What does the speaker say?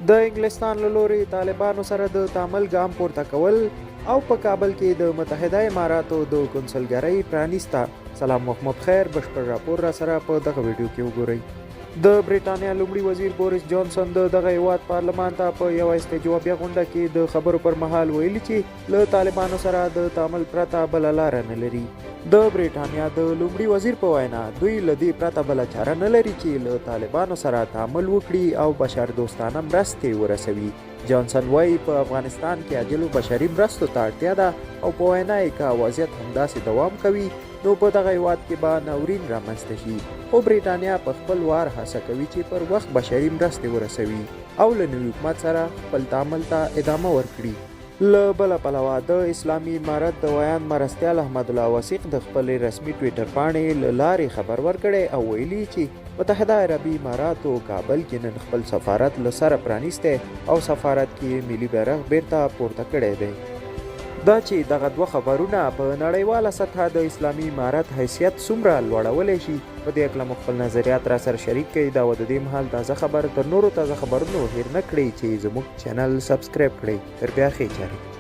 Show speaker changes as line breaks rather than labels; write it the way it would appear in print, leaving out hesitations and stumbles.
د انګلستان له لوري طالبانو سره د تعامل ګام پورته کول او په کابل کې د متحده اماراتو د کونسلګرۍ پرانیسته. سلام وخت مو پخیر. بشپړ راپور را سره په دغه ویډیو کې وګورئ. د بریټانیا لومړي وزیر بوریس جانسون د دغه هیواد پارلمان ته په یوه استجوابیه غونډه کې د خبرو پر مهال ویلي چې له طالبانو سره د تعامل پرته بله لاره نه لري. د بریټانیا د لومړي وزیر په وینا، دوی له دې پرته بله چاره نه لري چې له طالبانو سره تعامل وکړي او بشردوستانه مرستې ورسوي. جانسن وايي، په افغانستان کې عاجلو بشري مرستو ته اړتیا ده او په وینا یې که وضعیت همداسې دوام کوي نو په دغه هیواد کې به ناورین رامنځته شي. خو بریټانیا په خپل وار هڅه کوي چې پر وخت بشري مرستې ورسوي او له نوي حکومت سره خپل تعامل ته ادامه ورکړي. له بله پلوه د اسلامي امارت د ویاند مرستیال احمدالله وثیق د خپلې رسمي ټویټر پاڼې له لارې خبر ورکړی او ویلي چې متحده عربي اماراتو کابل کې نن خپل سفارت له سره پرانیستی او سفارت کې یې ملي بیرغ بیرته پورته کړی دی. دا چې دغه دوه خبرونه په نړیواله سطحه د اسلامي امارت حیثیت څومره لوړولی شي، په دې هکله مو خپل نظریات راسره شریک کړئ. دا وه د دې مهال تازه خبر. تر نورو تازه خبرونو هیر نه کړئ چې زموږ چینل سبسکرایب کړئ. تر بیا ښې چارې.